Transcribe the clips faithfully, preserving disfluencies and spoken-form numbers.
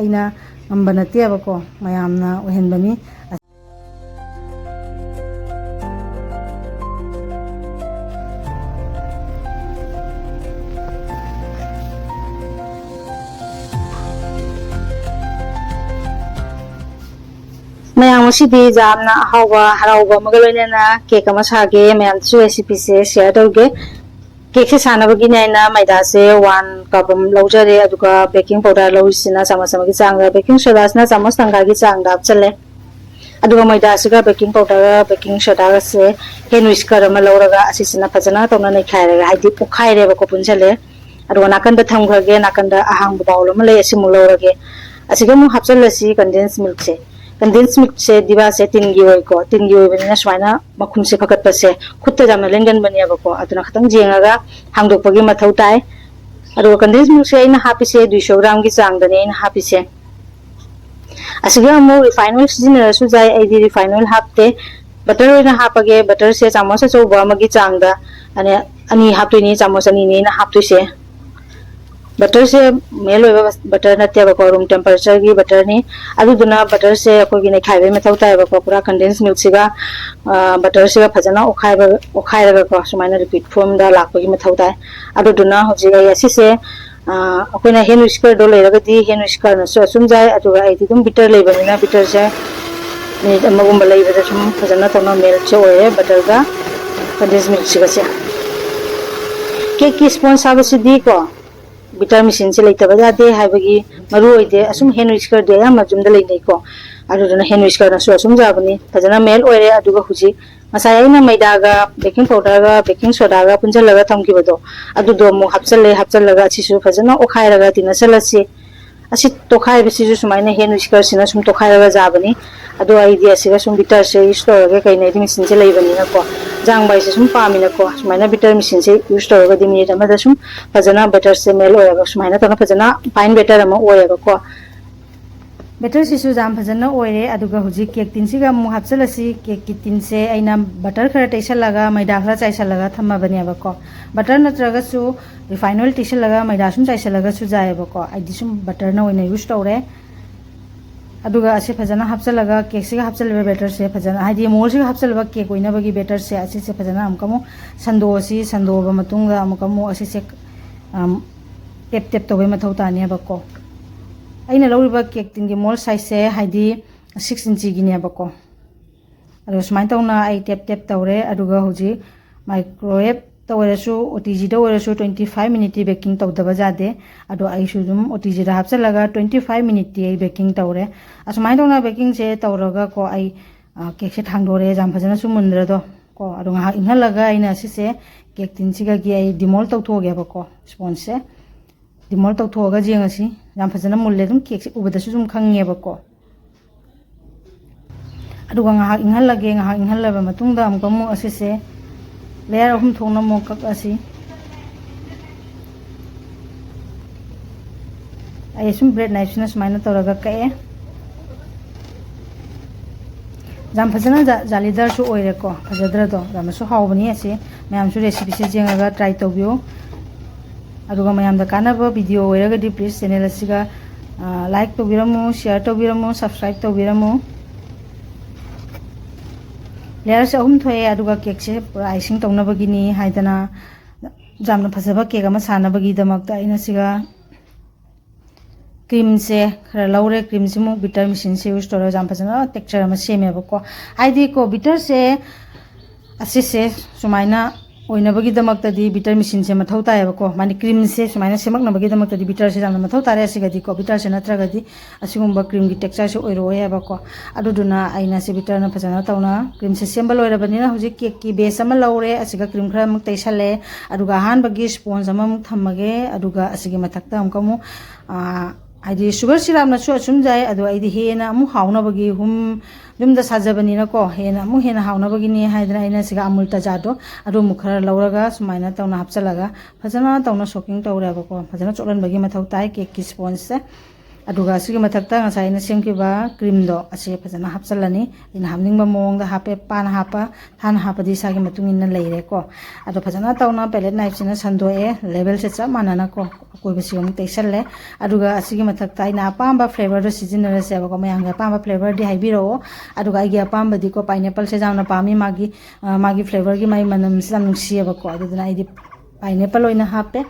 ꯑꯩꯅ ꯉꯝꯕ ꯅꯠꯇꯦꯕꯀꯣ, ꯃꯌꯥꯝꯅ ꯑꯣꯏꯍꯟꯕꯅꯤ꯫ ꯃꯌꯥꯝ, ꯉꯁꯤꯗꯤ ꯌꯥꯝꯅ ꯑꯍꯥꯎꯕ ꯍꯔꯥꯎꯕ ꯑꯃꯒ ꯂꯣꯏꯅꯅ ꯀꯦꯛ ꯑꯃ ꯁꯥꯒꯦ, ꯃꯌꯥꯝꯗꯁꯨ recipeꯁꯦ share ꯇꯧꯒꯦ꯫ ꯀꯦꯛꯁꯦ ꯁꯥꯟꯅꯕꯒꯤꯅꯦ ꯑꯩꯅ ꯃꯩꯗꯥꯁꯦ one cup ꯑꯃ ꯂꯧꯖꯔꯦ, ꯑꯗꯨꯒ baking powder ꯂꯧꯔꯤꯁꯤꯅ ꯆꯥꯃꯁ ꯑꯃꯒꯤ ꯆꯥꯡꯗ, baking sodaꯁꯤꯅ ꯆꯥꯃꯁ ꯇꯪꯈꯥꯏꯒꯤ ꯆꯥꯡꯗ ꯍꯥꯞꯆꯜꯂꯦ꯫ ꯑꯗꯨꯒ ꯃꯩꯗꯥꯁꯤꯒ baking powderꯒ baking sodaꯒꯁꯦ hand whisker ꯑꯃ ꯂꯧꯔꯒ ꯑꯁꯤꯁꯤꯅ ꯐꯖꯅ ꯇꯧꯅ ꯅꯩꯈꯥꯏꯔꯒ, ꯍꯥꯏꯗꯤ ꯄꯣꯛꯈꯥꯏꯔꯦꯕꯀꯣ, ꯄꯨꯟꯁꯤꯜꯂꯦ꯫ ꯑꯗꯨꯒ ꯅꯥꯀꯟꯗ ꯊꯝꯈ꯭ꯔꯒꯦ꯫ ꯅꯥꯀꯟꯗ ꯑꯍꯥꯡꯕ bowl ꯑꯃ ꯂꯩ, ꯑꯁꯤꯃꯨꯛ ꯂꯧꯔꯒꯦ꯫ ꯑꯁꯤꯒ ꯑꯃꯨꯛ ꯍꯥꯞꯆꯜꯂꯁꯤ condense milkꯁꯦ꯫ Condense milkꯁꯦ ꯗꯤꯕꯥꯁꯦ ꯇꯤꯟꯒꯤ ꯑꯣꯏꯀꯣ, ꯇꯤꯟꯒꯤ ꯑꯣꯏꯕꯅꯤꯅ ꯁꯨꯃꯥꯏꯅ ꯃꯈꯨꯝꯁꯦ ꯐꯒꯠꯄꯁꯦ ꯈꯨꯠꯇ ꯌꯥꯝꯅ ꯂꯦꯡꯒꯟꯕꯅꯦꯕꯀꯣ, ꯑꯗꯨꯅ ꯈꯤꯇꯪ ꯌꯦꯡꯉꯒ ꯍꯥꯡꯗꯣꯛꯄꯒꯤ ꯃꯊꯧ ꯇꯥꯏ꯫ ꯑꯗꯨꯒ condense milkꯁꯦ ꯑꯩꯅ ꯍꯥꯞꯄꯤꯁꯦ two hundred gramꯒꯤ ꯆꯥꯡꯗꯅꯦ ꯑꯩꯅ ꯍꯥꯞꯄꯤꯁꯦ꯫ ꯑꯁꯤꯒ ꯑꯃꯨꯛ refine oil ꯁꯤꯖꯤꯟꯅꯔꯁꯨ ꯌꯥꯏ, ꯑꯩꯗꯤ refine oil ꯍꯥꯞꯇꯦ꯫ Butter ꯑꯣꯏꯅ ꯍꯥꯞꯄꯒꯦ꯫ Butterꯁꯦ ꯆꯥꯃꯁ ꯑꯆꯧꯕ ꯑꯃꯒꯤ ꯆꯥꯡꯗ ꯑꯅꯤ, ꯑꯅꯤ ꯍꯥꯞꯇꯣꯏꯅꯤ, ꯆꯥꯃꯁ ꯑꯅꯤꯅꯤ ꯑꯩꯅ ꯍꯥꯞꯇꯣꯏꯁꯦ꯫ Butterꯁꯦ melt ꯑꯣꯏꯕ butter ꯅꯠꯇꯦꯕꯀꯣ, room temperatureꯒꯤ butterꯅꯤ꯫ ꯑꯗꯨꯗꯨꯅ butterꯁꯦ ꯑꯩꯈꯣꯏꯒꯤ ꯅꯩꯈꯥꯏꯕꯒꯤ ꯃꯊꯧ ꯇꯥꯏꯌꯦꯕꯀꯣ, ꯄꯨꯔꯥ condense milkꯁꯤꯒ, ꯑ, butterꯁꯤꯒ ꯐꯖꯅ ꯑꯣꯠꯈꯥꯏꯕ, ꯑꯣꯠꯈꯥꯏꯔꯒꯀꯣ, ꯁꯨꯃꯥꯏꯅ liquid formꯗ ꯂꯥꯛꯄꯒꯤ ꯃꯊꯧ ꯇꯥꯏ꯫ ꯑꯗꯨꯗꯨꯅ ꯍꯧꯖꯤꯛ ꯑꯩ ꯑꯁꯤꯁꯦ, ꯑ, ꯑꯩꯈꯣꯏꯅ hand whiskerꯗꯣ ꯂꯩꯔꯒꯗꯤ hand whiskerꯅꯁꯨ ꯑꯁꯨꯝ ꯌꯥꯏ, ꯑꯗꯨꯒ ꯑꯩꯗꯤ ꯑꯗꯨꯝ beater ꯂꯩꯕꯅꯤꯅ beaterꯁꯦ minute ꯑꯃꯒꯨꯝꯕ ꯂꯩꯕꯗ ꯁꯨꯝ ꯐꯖꯅ ꯇꯧꯅ meltꯁꯦ ꯑꯣꯏꯔꯦ butterꯒ condense milkꯁꯤꯒꯁꯦ꯫ Cakeꯀꯤ sponge ꯁꯥꯕꯁꯤꯗꯤꯀꯣ, beater machineꯁꯦ ꯂꯩꯇꯕ ꯌꯥꯗꯦ ꯍꯥꯏꯕꯒꯤ ꯃꯔꯨ ꯑꯣꯏꯗꯦ꯫ ꯑꯁꯨꯝ hand whiskerꯗꯤ ꯑꯌꯥꯝꯕ ꯌꯨꯝꯗ ꯂꯩꯅꯩꯀꯣ, ꯑꯗꯨꯗꯨꯅ hand whiskerꯅꯁꯨ ꯑꯁꯨꯝ ꯌꯥꯕꯅꯤ꯫ ꯐꯖꯅ melt ꯑꯣꯏꯔꯦ꯫ ꯑꯗꯨꯒ ꯍꯧꯖꯤꯛ ꯉꯁꯥꯏ ꯑꯩꯅ ꯃꯩꯗꯥꯒ baking powderꯒ baking sodaꯒ ꯄꯨꯟꯁꯤꯜꯂꯒ ꯊꯝꯈꯤꯕꯗꯣ, ꯑꯗꯨꯗꯣ ꯑꯃꯨꯛ ꯍꯥꯞꯆꯜꯂꯦ꯫ ꯍꯥꯞꯆꯜꯂꯒ ꯑꯁꯤꯁꯨ ꯐꯖꯅ ꯑꯣꯠꯈꯥꯏꯔꯒ ꯇꯤꯟꯅꯁꯜꯂꯁꯤ꯫ ꯑꯁꯤ ꯇꯣꯈꯥꯏꯕꯁꯤꯁꯨ ꯁꯨꯃꯥꯏꯅ hand whiskerꯁꯤꯅ ꯁꯨꯝ ꯇꯣꯈꯥꯏꯔꯒ ꯌꯥꯕꯅꯤ꯫ ꯑꯗꯣ ꯑꯩꯗꯤ ꯑꯁꯤꯒ ꯁꯨꯝ beaterꯁꯦ use ꯇꯧꯔꯒꯦ, ꯀꯩꯅꯣ ꯍꯥꯏꯗꯤ machineꯁꯦ ꯂꯩꯕꯅꯤꯅꯀꯣ, ꯌꯥꯡꯕ ꯍꯥꯏꯁꯦ ꯁꯨꯝ ꯄꯥꯝꯃꯤꯅꯀꯣ꯫ ꯁꯨꯃꯥꯏꯅ beater machineꯁꯦ use ꯇꯧꯔꯒꯗꯤ minute ꯑꯃꯗ ꯁꯨꯝ ꯐꯖꯅ batterꯁꯦ melt ꯑꯣꯏꯔꯒ ꯁꯨꯃꯥꯏꯅ ꯇꯧꯅ ꯐꯖꯅ fine batter ꯑꯃ ꯑꯣꯏꯌꯦꯕꯀꯣ꯫ ꯕꯦꯇꯔꯁꯤꯁꯨ ꯌꯥꯝ ꯐꯖꯅ ꯑꯣꯏꯔꯦ꯫ ꯑꯗꯨꯒ ꯍꯧꯖꯤꯛ ꯀꯦꯛ ꯇꯤꯟꯁꯤꯒ ꯑꯃꯨꯛ ꯍꯥꯞꯆꯤꯜꯂꯁꯤ꯫ ꯀꯦꯛꯀꯤ ꯇꯤꯟꯁꯦ ꯑꯩꯅ ꯕꯇꯔ ꯈꯔ ꯇꯩꯁꯜꯂꯒ, ꯃꯩꯗꯥ ꯈꯔ ꯆꯥꯏꯁꯜꯂꯒ ꯊꯝꯃꯕꯅꯦꯕꯀꯣ꯫ ꯕꯇꯔ ꯅꯠꯇ꯭ꯔꯒꯁꯨ ꯔꯤꯐꯥꯏꯟ ꯑꯣꯏꯜ ꯇꯩꯁꯜꯂꯒ, ꯃꯩꯗꯥ ꯁꯨꯝ ꯆꯥꯏꯁꯜꯂꯒꯁꯨ ꯌꯥꯏꯑꯕꯀꯣ꯫ ꯑꯩꯗꯤ ꯁꯨꯝ ꯕꯇꯔꯅ ꯑꯣꯏꯅ ꯌꯨꯁ ꯇꯧꯔꯦ꯫ ꯑꯗꯨꯒ ꯑꯁꯤ ꯐꯖꯅ ꯍꯥꯞꯆꯤꯜꯂꯒ, ꯀꯦꯛꯁꯤꯒ ꯍꯥꯞꯆꯤꯜꯂꯤꯕ ꯕꯦꯇꯔꯁꯦ ꯐꯖꯅ, ꯍꯥꯏꯗꯤ ꯃꯣꯜꯁꯤꯒ ꯍꯥꯞꯆꯤꯜꯂꯤꯕ ꯀꯦꯛ ꯑꯣꯏꯅꯕꯒꯤ ꯕꯦꯇꯔꯁꯦ, ꯑꯁꯤꯁꯦ ꯐꯖꯅ ꯑꯃꯨꯛꯀ ꯑꯃꯨꯛ ꯁꯟꯗꯣꯛꯑꯁꯤ꯫ ꯁꯟꯗꯣꯛꯑꯕ ꯃꯇꯨꯡꯗ ꯑꯃꯨꯛꯀ ꯑꯃꯨꯛ ꯑꯁꯤꯁꯦ, ꯑꯝ, ꯇꯦꯞ ꯇꯦꯞ ꯇꯧꯕꯩ ꯃꯊꯧ ꯇꯥꯅꯦꯕꯀꯣ꯫ ꯑꯩꯅ ꯂꯧꯔꯤꯕ ꯀꯦꯛ ꯇꯤꯟꯒꯤ ꯃꯣꯜ ꯁꯥꯏꯖꯁꯦ ꯍꯥꯏꯗꯤ ꯁꯤꯛꯁ ꯏꯟꯆꯤꯒꯤꯅꯦꯕꯀꯣ꯫ ꯑꯗꯣ ꯁꯨꯃꯥꯏꯅ ꯇꯧꯅ ꯑꯩ ꯇꯦꯞ ꯇꯦꯞ ꯇꯧꯔꯦ꯫ ꯑꯗꯨꯒ ꯍꯧꯖꯤꯛ ꯃꯥꯏꯀ꯭ꯔꯣꯋꯦꯞꯇ ꯑꯣꯏꯔꯁꯨ, ꯑꯣ ꯇꯤ ꯖꯤꯗ ꯑꯣꯏꯔꯁꯨ, ꯇ꯭ꯋꯦꯟꯇꯤ ꯐꯥꯏꯚ ꯃꯤꯅꯤꯠꯇꯤ ꯕꯦꯀꯤꯡ ꯇꯧꯗꯕ ꯌꯥꯗꯦ꯫ ꯑꯗꯣ ꯑꯩꯁꯨ ꯑꯗꯨꯝ ꯑꯣ ꯇꯤ ꯖꯤꯗ ꯍꯥꯞꯆꯤꯜꯂꯒ ꯇ꯭ꯋꯦꯟꯇꯤ ꯐꯥꯏꯚ ꯃꯤꯅꯤꯠꯇꯤ ꯑꯩ ꯕꯦꯀꯤꯡ ꯇꯧꯔꯦ꯫ ꯑꯁꯨꯃꯥꯏꯅ ꯇꯧꯅ ꯕꯦꯀꯤꯡꯁꯦ ꯇꯧꯔꯒꯀꯣ, ꯑꯩ, ꯑ, ꯀꯦꯛꯁꯦ ꯊꯥꯡꯗꯣꯔꯛꯑꯦ꯫ ꯌꯥꯝ ꯐꯖꯅꯁꯨ ꯃꯨꯟꯗ꯭ꯔꯗꯣ ꯀꯣ꯫ ꯑꯗꯣ ꯉꯥꯏꯍꯥꯛ ꯏꯪꯍꯜꯂꯒ ꯑꯩꯅ ꯁꯤꯁꯦ ꯀꯦꯛ ꯇꯤꯟꯁꯤꯒꯒꯤ ꯑꯩ ꯗꯤꯃꯣꯜ ꯇꯧꯊꯣꯛꯑꯒꯦꯕꯀꯣ, ꯁ꯭ꯄꯣꯟꯖꯁꯦ꯫ ꯗꯤꯃꯣꯜ ꯇꯧꯊꯣꯛꯑꯒ ꯌꯦꯡꯉꯁꯤ꯫ ꯌꯥꯝ ꯐꯖꯅ ꯃꯨꯜꯂꯦ꯫ ꯑꯗꯨꯝ ꯀꯦꯛꯁꯦ ꯎꯕꯗꯁꯨ ꯑꯗꯨꯝ ꯈꯪꯉꯦꯕꯀꯣ꯫ ꯑꯗꯨꯒ ꯉꯥꯏꯍꯥꯛ ꯏꯪꯍꯜꯂꯒꯦ꯫ ꯉꯥꯏꯍꯥꯛ ꯏꯪꯍꯜꯂꯕ ꯃꯇꯨꯡꯗ ꯑꯃꯨꯛꯀ ꯑꯃꯨꯛ ꯑꯁꯤꯁꯦ ꯂꯦꯌꯔ ꯑꯍꯨꯝ ꯊꯣꯛꯅ ꯑꯃꯨꯛ ꯀꯛꯑꯁꯤ꯫ ꯑꯩ ꯁꯨꯝ ꯕ꯭ꯔꯦꯗ ꯅꯥꯏꯐꯁꯤꯅ ꯁꯨꯃꯥꯏꯅ ꯇꯧꯔꯒ ꯀꯛꯑꯦ꯫ ꯌꯥꯝ ꯐꯖꯅ ꯖꯥ-, ꯖꯥꯂꯤꯗꯥꯔꯁꯨ ꯑꯣꯏꯔꯦꯀꯣ, ꯐꯖꯗ꯭ꯔꯗꯣ? ꯌꯥꯝꯅꯁꯨ ꯍꯥꯎꯕꯅꯤ ꯑꯁꯤ꯫ ꯃꯌꯥꯝꯁꯨ ꯔꯦꯁꯤꯄꯤꯁꯦ ꯌꯦꯡꯉꯒ ꯇ꯭ꯔꯥꯏ ꯇꯧꯕꯤꯌꯨ꯫ ꯑꯗꯨꯒ ꯃꯌꯥꯝꯗ ꯀꯥꯟꯅꯕ ꯚꯤꯗꯤꯑꯣ ꯑꯣꯏꯔꯒꯗꯤ ꯄ꯭ꯂꯤꯖ ꯆꯦꯅꯦꯜ ꯑꯁꯤꯒ, ꯑ, ꯂꯥꯏꯛ ꯇꯧꯕꯤꯔꯝꯃꯨ, ꯁꯤꯌꯔ ꯇꯧꯕꯤꯔꯝꯃꯨ, ꯁꯕꯁꯀ꯭ꯔꯥꯏꯕ ꯇꯧꯕꯤꯔꯝꯃꯨ꯫ ꯂꯦꯌꯔꯁꯦ ꯑꯍꯨꯝ ꯊꯣꯛꯑꯦ, ꯑꯗꯨꯒ ꯀꯦꯛꯁꯦ ꯄꯨꯔꯥ ꯑꯥꯏꯁꯤꯡ ꯇꯧꯅꯕꯒꯤꯅꯤ ꯍꯥꯏꯗꯅ, ꯌꯥꯝꯅ ꯐꯖꯕ ꯀꯦꯛ ꯑꯃ ꯁꯥꯅꯕꯒꯤꯗꯃꯛꯇ ꯑꯩꯅ ꯁꯤꯒ ꯀ꯭ꯔꯤꯝꯁꯦ ꯈꯔ ꯂꯧꯔꯦ꯫ ꯀ꯭ꯔꯤꯝꯁꯤꯃꯨꯛ ꯕꯤꯇꯔ ꯃꯦꯆꯤꯟꯁꯦ ꯌꯨꯁ ꯇꯧꯔꯒ ꯌꯥꯝ ꯐꯖꯅ ꯇꯦꯛꯆꯔ ꯑꯃ ꯁꯦꯝꯃꯦꯕꯀꯣ꯫ ꯍꯥꯏꯗꯤꯀꯣ, ꯕꯤꯇꯔꯁꯦ ꯑꯁꯤꯁꯦ ꯁꯨꯃꯥꯏꯅ ꯑꯣꯏꯅꯕꯒꯤꯗꯃꯛꯇꯗꯤ ꯕꯤꯇꯔ ꯃꯦꯆꯤꯟꯁꯦ ꯃꯊꯧ ꯇꯥꯏꯌꯦꯕꯀꯣ꯫ ꯃꯥꯅꯤ, ꯀ꯭ꯔꯤꯝꯁꯦ ꯁꯨꯃꯥꯏꯅ ꯁꯦꯝꯃꯛꯅꯕꯒꯤꯗꯃꯛꯇꯗꯤ ꯕꯤꯇꯔꯁꯦ ꯌꯥꯝꯅ ꯃꯊꯧ ꯇꯥꯔꯦ꯫ ꯑꯁꯤꯒꯗꯤꯀꯣ, ꯕꯤꯇꯔꯁꯦ ꯅꯠꯇ꯭ꯔꯒꯗꯤ ꯑꯁꯤꯒꯨꯝꯕ ꯀ꯭ꯔꯤꯝꯒꯤ ꯇꯦꯛꯆꯔꯁꯦ ꯑꯣꯏꯔꯛꯑꯣꯏ ꯍꯥꯏꯕꯀꯣ꯫ ꯑꯗꯨꯗꯨꯅ ꯑꯩꯅ ꯁꯤ ꯕꯤꯇꯔꯅ ꯐꯖꯅ ꯇꯧꯅ ꯀ꯭ꯔꯤꯝꯁꯦ ꯁꯦꯝꯕ ꯂꯣꯏꯔꯕꯅꯤꯅ, ꯍꯧꯖꯤꯛ ꯀꯦꯛꯀꯤ ꯕꯦꯁ ꯑꯃ ꯂꯧꯔꯦ, ꯑꯁꯤꯒ ꯀ꯭ꯔꯤꯝ ꯈꯔ ꯑꯃꯨꯛ ꯇꯩꯁꯜꯂꯦ, ꯑꯗꯨꯒ ꯑꯍꯥꯟꯕꯒꯤ ꯁ꯭ꯄꯣꯟꯖ ꯑꯃꯃꯨꯛ ꯊꯝꯃꯒꯦ, ꯑꯗꯨꯒ ꯑꯁꯤꯒꯤ ꯃꯊꯛꯇ ꯑꯃꯨꯛꯀ ꯑꯃꯨꯛ, ꯑꯥ, ꯍꯥꯏꯗꯤ ꯁꯨꯒꯔ ꯁꯤꯔꯞꯅꯁꯨ ꯑꯁꯨꯝ ꯌꯥꯏ, ꯑꯗꯣ ꯑꯩꯗꯤ ꯍꯦꯟꯅ ꯑꯃꯨꯛ ꯍꯥꯎꯅꯕꯒꯤ ꯍꯨꯝ ꯌꯨꯝꯗ ꯁꯥꯖꯕꯅꯤꯅꯀꯣ, ꯍꯦꯟꯅ ꯑꯃꯨꯛ ꯍꯦꯟꯅ ꯍꯥꯎꯅꯕꯒꯤꯅꯤ ꯍꯥꯏꯗꯅ ꯑꯩꯅ ꯁꯤꯒ ꯑꯃꯨꯜ ꯇꯖꯥꯗꯣ ꯑꯗꯨ ꯑꯃꯨꯛ ꯈꯔ ꯂꯧꯔꯒ ꯁꯨꯃꯥꯏꯅ ꯇꯧꯅ ꯍꯥꯞꯆꯤꯜꯂꯒ ꯐꯖꯅ ꯇꯧꯅ ꯁꯣꯀꯤꯡ ꯇꯧꯔꯦꯕꯀꯣ꯫ ꯐꯖꯅ ꯆꯣꯠꯍꯟꯕꯒꯤ ꯃꯊꯧ ꯇꯥꯏ ꯀꯦꯛꯀꯤ ꯁ꯭ꯄꯣꯟꯖꯁꯦ꯫ ꯑꯗꯨꯒ ꯑꯁꯤꯒꯤ ꯃꯊꯛꯇ ꯉꯁꯥꯏ ꯑꯩꯅ ꯁꯦꯝꯈꯤꯕ ꯀ꯭ꯔꯤꯝꯗꯣ ꯑꯁꯤ ꯐꯖꯅ ꯍꯥꯞꯆꯤꯜꯂꯅꯤ꯫ ꯑꯩꯅ ꯍꯥꯞꯅꯤꯡꯕ ꯃꯑꯣꯡꯗ ꯍꯥꯞꯄꯦ, ꯄꯥꯅ ꯍꯥꯞꯄ, ꯊꯥꯅ ꯍꯥꯞꯄꯗꯤ ꯏꯁꯥꯒꯤ ꯃꯇꯨꯡ ꯏꯟꯅ ꯂꯩꯔꯦꯀꯣ꯫ ꯑꯗꯣ ꯐꯖꯅ ꯇꯧꯅ ꯄꯦꯂꯦꯠ ꯅꯥꯏꯐꯁꯤꯅ ꯁꯟꯗꯣꯛꯑꯦ, ꯂꯦꯕꯦꯜꯁꯦ ꯆꯞ ꯃꯥꯟꯅꯅꯀꯣ ꯑꯀꯣꯏꯕꯁꯤ ꯑꯃꯨꯛ ꯇꯩꯁꯜꯂꯦ꯫ ꯑꯗꯨꯒ ꯑꯁꯤꯒꯤ ꯃꯊꯛꯇ ꯑꯩꯅ ꯑꯄꯥꯝꯕ ꯐ꯭ꯂꯦꯕꯔꯗꯣ ꯁꯤꯖꯤꯟꯅꯔꯁꯦꯕꯀꯣ꯫ ꯃꯌꯥꯝꯒꯤ ꯑꯄꯥꯝꯕ ꯐ꯭ꯂꯦꯕꯔꯗꯤ ꯍꯥꯏꯕꯤꯔꯛꯑꯣ꯫ ꯑꯗꯨꯒ ꯑꯩꯒꯤ ꯑꯄꯥꯝꯕꯗꯤꯀꯣ ꯄꯥꯏꯅꯦꯄꯜꯁꯦ ꯌꯥꯝꯅ ꯄꯥꯝꯃꯤ, ꯃꯥꯒꯤ ꯃꯥꯒꯤ ꯐ꯭ꯂꯦꯕꯔꯒꯤ ꯃꯥꯒꯤ ꯃꯅꯝꯁꯤ ꯌꯥꯝ ꯅꯨꯡꯁꯤꯌꯦꯕꯀꯣ꯫ ꯑꯗꯨꯗꯨꯅ ꯑꯩꯗꯤ ꯄꯥꯏꯅꯦꯄꯜ ꯑꯣꯏꯅ ꯍꯥꯞꯄꯦ꯫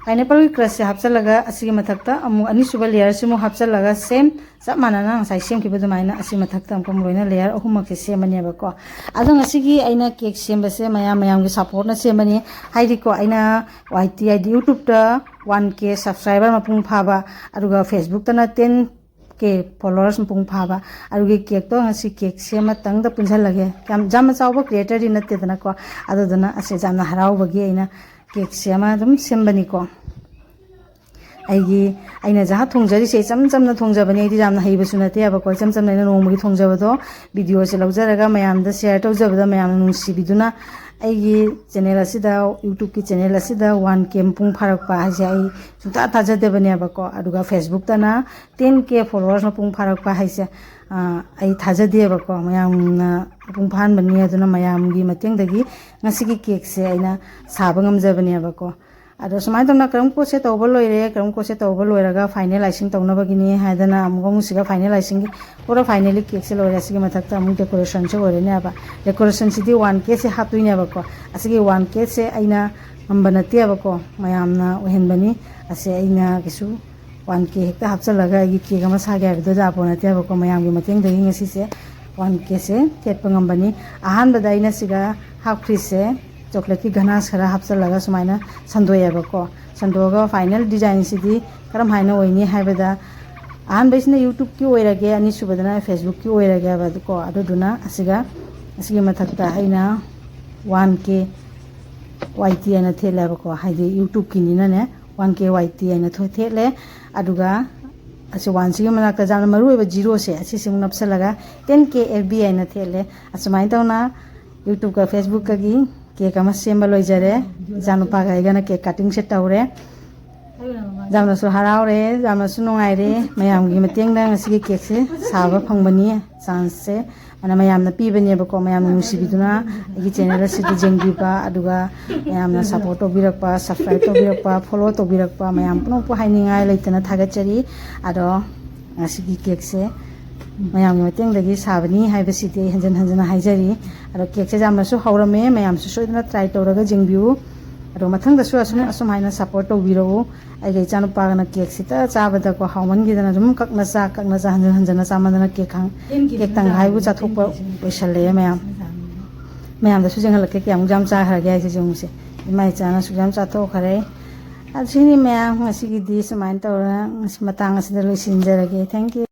ꯄꯥꯏꯅꯦꯄꯜꯒꯤ ꯀ꯭ꯔꯁꯁꯦ ꯍꯥꯞꯆꯤꯜꯂꯒ ꯑꯁꯤꯒꯤ ꯃꯊꯛꯇ ꯑꯃꯨꯛ ꯑꯅꯤꯁꯨꯕ ꯂꯦꯌꯔꯁꯤꯃꯨꯛ ꯍꯥꯞꯆꯤꯜꯂꯒ ꯁꯦꯝ ꯆꯞ ꯃꯥꯟꯅꯅ ꯉꯁꯥꯏ ꯁꯦꯝꯈꯤꯕ ꯑꯗꯨꯃꯥꯏꯅ ꯑꯁꯤ ꯃꯊꯛꯇ ꯑꯃꯨꯛꯀ ꯑꯃꯨꯛ ꯂꯣꯏꯅ ꯂꯦꯌꯔ ꯑꯍꯨꯝꯃꯛꯁꯦ ꯁꯦꯝꯃꯅꯦꯕꯀꯣ꯫ ꯑꯗꯣ ꯉꯁꯤꯒꯤ ꯑꯩꯅ ꯀꯦꯛ ꯁꯦꯝꯕꯁꯦ ꯃꯌꯥꯝ ꯃꯌꯥꯝꯒꯤ ꯁꯞꯄꯣꯔꯠꯅ ꯁꯦꯝꯕꯅꯤ꯫ ꯍꯥꯏꯗꯤꯀꯣ, ꯑꯩꯅ ꯋꯥꯏ ꯇꯤ ꯍꯥꯏꯗꯤ ꯌꯨꯇ꯭ꯌꯨꯕꯇ ꯋꯥꯟ ꯀꯦ ꯁꯕꯁꯀ꯭ꯔꯥꯏꯕꯔ ꯃꯄꯨꯡ ꯐꯥꯕ, ꯑꯗꯨꯒ ꯐꯦꯁꯕꯨꯛꯇꯅ ꯇꯦꯟ ꯀꯦ ꯐꯣꯂꯣꯋꯔꯁ ꯃꯄꯨꯡ ꯐꯥꯕ, ꯑꯗꯨꯒꯤ ꯀꯦꯛꯇꯣ ꯉꯁꯤ ꯀꯦꯛ ꯁꯦꯝꯃꯇꯪꯗ ꯄꯨꯟꯁꯤꯜꯂꯒꯦ꯫ ꯌꯥꯝ ꯌꯥꯝꯅ ꯆꯥꯎꯕ ꯀ꯭ꯔꯤꯌꯦꯇꯔꯗꯤ ꯅꯠꯇꯦꯗꯅꯀꯣ꯫ ꯑꯗꯨꯗꯨꯅ ꯑꯁꯤ ꯌꯥꯝꯅ ꯍꯔꯥꯎꯕꯒꯤ ꯑꯩꯅ ꯀꯦꯛꯁꯦ ꯑꯃ ꯑꯗꯨꯝ ꯁꯦꯝꯕꯅꯤꯀꯣ꯫ ꯑꯩꯒꯤ ꯑꯩꯅ ꯖꯍꯥ ꯊꯣꯡꯖꯔꯤꯁꯦ ꯏꯆꯝ ꯆꯝꯅ ꯊꯣꯡꯖꯕꯅꯤ꯫ ꯑꯩꯗꯤ ꯌꯥꯝꯅ ꯍꯩꯕꯁꯨ ꯅꯠꯇꯦꯕꯀꯣ꯫ ꯏꯆꯝ ꯆꯝꯅ ꯑꯩꯅ ꯅꯣꯡꯃꯒꯤ ꯊꯣꯡꯖꯕꯗꯣ ꯚꯤꯗꯤꯑꯣꯁꯦ ꯂꯧꯖꯔꯒ ꯃꯌꯥꯝꯗ ꯁꯦꯌꯔ ꯇꯧꯖꯕꯗ ꯃꯌꯥꯝꯅ ꯅꯨꯡꯁꯤꯕꯤꯗꯨꯅ ꯑꯩꯒꯤ ꯆꯦꯅꯦꯜ ꯑꯁꯤꯗ, ꯌꯨꯇ꯭ꯌꯨꯕꯀꯤ ꯆꯦꯅꯦꯜ ꯑꯁꯤꯗ ꯋꯥꯟ ꯀꯦ ꯃꯄꯨꯡ ꯐꯥꯔꯛꯄ ꯍꯥꯏꯁꯦ ꯑꯩ ꯁꯨꯡꯊꯥ ꯊꯥꯖꯗꯕꯅꯦꯕꯀꯣ꯫ ꯑꯗꯨꯒ ꯐꯦꯁꯕꯨꯛꯇꯅ ꯇꯦꯟ ꯀꯦ ꯐꯣꯂꯣꯋꯔꯁ ꯃꯄꯨꯡ ꯐꯥꯔꯛꯄ ꯍꯥꯏꯁꯦ, ꯑ, ꯑꯩ ꯊꯥꯖꯗꯦꯕꯀꯣ꯫ ꯃꯌꯥꯝꯅ ꯃꯄꯨꯡ ꯐꯥꯍꯟꯕꯅꯤ꯫ ꯑꯗꯨꯅ ꯃꯌꯥꯝꯒꯤ ꯃꯇꯦꯡꯗꯒꯤ ꯉꯁꯤꯒꯤ ꯀꯦꯛꯁꯦ ꯑꯩꯅ ꯁꯥꯕ ꯉꯝꯖꯕꯅꯦꯕꯀꯣ꯫ ꯑꯗꯣ ꯁꯨꯃꯥꯏꯅ ꯇꯧꯅ ꯀ꯭ꯔꯝ ꯀꯣꯠꯁꯦ ꯇꯧꯕ ꯂꯣꯏꯔꯦ꯫ ꯀ꯭ꯔꯝ ꯀꯣꯠꯁꯦ ꯇꯧꯕ ꯂꯣꯏꯔꯒ ꯐꯥꯏꯅꯦꯂꯥꯏꯁꯤꯡ ꯇꯧꯅꯕꯒꯤꯅꯤ ꯍꯥꯏꯗꯅ ꯑꯃꯨꯛ ꯑꯃꯨꯛꯁꯤꯒ ꯐꯥꯏꯅꯦꯂꯥꯏꯁꯤꯡꯒꯤ ꯄꯨꯔꯥ ꯐꯥꯏꯅꯦꯜꯂꯤ ꯀꯦꯛꯁꯦ ꯂꯣꯏꯔꯦ꯫ ꯑꯁꯤꯒꯤ ꯃꯊꯛꯇ ꯑꯃꯨꯛ ꯗꯦꯀꯣꯔꯦꯁꯟꯁꯦ ꯑꯣꯏꯔꯅꯦꯕ꯫ ꯗꯦꯀꯣꯔꯦꯁꯟꯁꯤꯗꯤ ꯋꯥꯟ ꯀꯦꯁꯦ ꯍꯥꯞꯇꯣꯏꯅꯦꯕꯀꯣ꯫ ꯑꯁꯤꯒꯤ ꯋꯥꯟ ꯀꯦꯁꯦ ꯑꯩꯅ ꯉꯝꯕ ꯅꯠꯇꯦꯕꯀꯣ, ꯃꯌꯥꯝꯅ ꯑꯣꯏꯍꯟꯕꯅꯤ꯫ ꯑꯁꯦ ꯑꯩꯅ ꯀꯩꯁꯨ ꯋꯥꯟ ꯀꯦ ꯍꯦꯛꯇ ꯍꯥꯞꯆꯤꯜꯂꯒ ꯑꯩꯒꯤ ꯀꯦꯛ ꯑꯃ ꯁꯥꯒꯦ ꯍꯥꯏꯕꯗꯣ ꯌꯥꯄꯣ ꯅꯠꯇꯦꯕꯀꯣ꯫ ꯃꯌꯥꯝꯒꯤ ꯃꯇꯦꯡꯗꯒꯤ ꯉꯁꯤꯁꯦ ꯋꯥꯟ ꯀꯦꯁꯦ ꯊꯦꯠꯄ ꯉꯝꯕꯅꯤ꯫ ꯑꯍꯥꯟꯕꯗ ꯑꯩꯅ ꯁꯤꯒ ꯍꯥꯞꯈ꯭ꯔꯤꯁꯦ ꯆꯣꯀ꯭ꯂꯦꯠꯀꯤ ꯒꯅꯥꯁ ꯈꯔ ꯍꯥꯞꯆꯤꯜꯂꯒ ꯁꯨꯃꯥꯏꯅ ꯁꯟꯗꯣꯛꯑꯦꯕꯀꯣ꯫ ꯁꯟꯗꯣꯛꯑꯒ ꯐꯥꯏꯅꯦꯜ ꯗꯤꯖꯥꯏꯟꯁꯤꯗꯤ ꯀꯔꯝ ꯍꯥꯏꯅ ꯑꯣꯏꯅꯤ ꯍꯥꯏꯕꯗ, ꯑꯍꯥꯟꯕꯩꯁꯤꯅ ꯌꯨꯇ꯭ꯌꯨꯕꯀꯤ ꯑꯣꯏꯔꯒꯦ, ꯑꯅꯤꯁꯨꯕꯗꯅ ꯐꯦꯁꯕꯨꯛꯀꯤ ꯑꯣꯏꯔꯒꯦꯕꯀꯣ꯫ ꯑꯗꯨꯗꯨꯅ ꯑꯁꯤꯒ, ꯑꯁꯤꯒꯤ ꯃꯊꯛꯇ ꯑꯩꯅ ꯋꯥꯟ ꯀꯦ ꯋꯥꯏ ꯇꯤ ꯍꯥꯏꯅ ꯊꯦꯠꯂꯦꯕꯀꯣ, ꯍꯥꯏꯗꯤ ꯌꯨꯇ꯭ꯌꯨꯕꯀꯤꯅꯤꯅꯅꯦ꯫ ꯋꯥꯟ ꯀꯦ ꯋꯥꯏ ꯇꯤ ꯍꯥꯏꯅ ꯊꯣ-, ꯊꯦꯠꯂꯦ꯫ ꯑꯗꯨꯒ ꯑꯁꯤ ꯋꯥꯟꯁꯤꯒꯤ ꯃꯅꯥꯛꯇ ꯌꯥꯝꯅ ꯃꯔꯨ ꯑꯣꯏꯕ ꯖꯤꯔꯣꯁꯦ, ꯑꯁꯤꯁꯦ ꯑꯃꯨꯛ ꯅꯞꯁꯜꯂꯒ ꯇꯦꯟ ꯀꯦ ꯑꯦꯐ ꯕꯤ ꯍꯥꯏꯅ ꯊꯦꯠꯂꯦ꯫ ꯑꯁꯨꯃꯥꯏꯅ ꯇꯧꯅ ꯌꯨꯇ꯭ꯌꯨꯕꯀ ꯐꯦꯁꯕꯨꯛꯀꯒꯤ ꯀꯦꯛ ꯑꯃ ꯁꯦꯝꯕ ꯂꯣꯏꯖꯔꯦ꯫ ꯏꯆꯥꯅꯨꯄꯥꯒ ꯑꯩꯒꯅ ꯀꯦꯛ ꯀꯠꯇꯤꯡꯁꯦ ꯇꯧꯔꯦ꯫ ꯌꯥꯝꯅꯁꯨ ꯍꯔꯥꯎꯔꯦ, ꯌꯥꯝꯅꯁꯨ ꯅꯨꯡꯉꯥꯏꯔꯦ꯫ ꯃꯌꯥꯝꯒꯤ ꯃꯇꯦꯡꯗ ꯉꯁꯤꯒꯤ ꯀꯦꯛꯁꯦ ꯁꯥꯕ ꯐꯪꯕꯅꯤ꯫ ꯆꯥꯟꯁꯁꯦ ꯑꯗꯨꯅ ꯃꯌꯥꯝꯅ ꯄꯤꯕꯅꯦꯕꯀꯣ꯫ ꯃꯌꯥꯝꯅ ꯅꯨꯡꯁꯤꯕꯤꯗꯨꯅ ꯑꯩꯒꯤ ꯆꯦꯅꯦꯜ ꯑꯁꯤꯗ ꯌꯦꯡꯕꯤꯕ, ꯑꯗꯨꯒ ꯃꯌꯥꯝꯅ ꯁꯞꯄꯣꯔꯠ ꯇꯧꯕꯤꯔꯛꯄ, ꯁꯕꯁꯀ꯭ꯔꯥꯏꯕ ꯇꯧꯕꯤꯔꯛꯄ, ꯐꯣꯂꯣ ꯇꯧꯕꯤꯔꯛꯄ ꯃꯌꯥꯝ ꯄꯨꯝꯅꯃꯛꯄꯨ ꯍꯥꯏꯅꯤꯡꯉꯥꯏ ꯂꯩꯇꯅ ꯊꯥꯒꯠꯆꯔꯤ꯫ ꯑꯗꯣ ꯉꯁꯤꯒꯤ ꯀꯦꯛꯁꯦ ꯃꯌꯥꯝꯒꯤ ꯃꯇꯦꯡꯗꯒꯤ ꯁꯥꯕꯅꯤ ꯍꯥꯏꯕꯁꯤꯗꯤ ꯑꯩ ꯍꯟꯖꯤꯟ ꯍꯟꯖꯤꯟꯅ ꯍꯥꯏꯖꯔꯤ꯫ ꯑꯗꯣ ꯀꯦꯛꯁꯦ ꯌꯥꯝꯅꯁꯨ ꯍꯧꯔꯝꯃꯦ, ꯃꯌꯥꯝꯁꯨ ꯁꯣꯏꯗꯅ ꯇ꯭ꯔꯥꯏ ꯇꯧꯔꯒ ꯌꯦꯡꯕꯤꯌꯨ꯫ ꯑꯗꯣ ꯃꯊꯪꯗꯁꯨ ꯑꯁꯨꯝ ꯑꯁꯨꯝꯍꯥꯏꯅ ꯁꯞꯄꯣꯔꯠ ꯇꯧꯕꯤꯔꯛꯎ꯫ ꯑꯩꯒ ꯏꯆꯥꯅꯨꯄꯥꯒꯅ ꯀꯦꯛꯁꯤꯇ ꯆꯥꯕꯗꯀꯣ ꯍꯥꯎꯃꯟꯈꯤꯗꯅ ꯑꯗꯨꯝ ꯀꯛꯅ ꯆꯥ, ꯀꯛꯅ ꯆꯥ, ꯍꯟꯖꯤꯟ ꯍꯟꯖꯤꯟꯅ ꯆꯥꯃꯟꯗꯅ ꯀꯦꯛ ꯈꯪ-, ꯀꯦꯛ ꯇꯪꯈꯥꯏꯕꯨ ꯆꯥꯊꯣꯛꯄ ꯂꯣꯏꯁꯜꯂꯛꯑꯦ ꯃꯌꯥꯝ꯫ ꯃꯌꯥꯝꯗꯁꯨ ꯌꯦꯡꯍꯜꯂꯛꯀꯦ ꯀꯌꯥꯃꯨꯛ ꯌꯥꯝ ꯆꯥꯈ꯭ꯔꯒꯦ ꯍꯥꯏꯁꯦ ꯌꯦꯡꯉꯨꯁꯦ꯫ ꯏꯃꯥ ꯏꯆꯥꯅꯁꯨ ꯌꯥꯝ ꯆꯥꯊꯣꯛꯈ꯭ꯔꯦ꯫ ꯑꯗꯨ ꯁꯤꯅꯤ ꯃꯌꯥꯝ ꯉꯁꯤꯒꯤꯗꯤ ꯁꯨꯃꯥꯏꯅ ꯇꯧꯔꯒ ꯉꯁꯤ ꯃꯇꯥꯡ ꯑꯁꯤꯗ ꯂꯣꯏꯁꯤꯟꯖꯔꯒꯦ꯫ Thank you꯫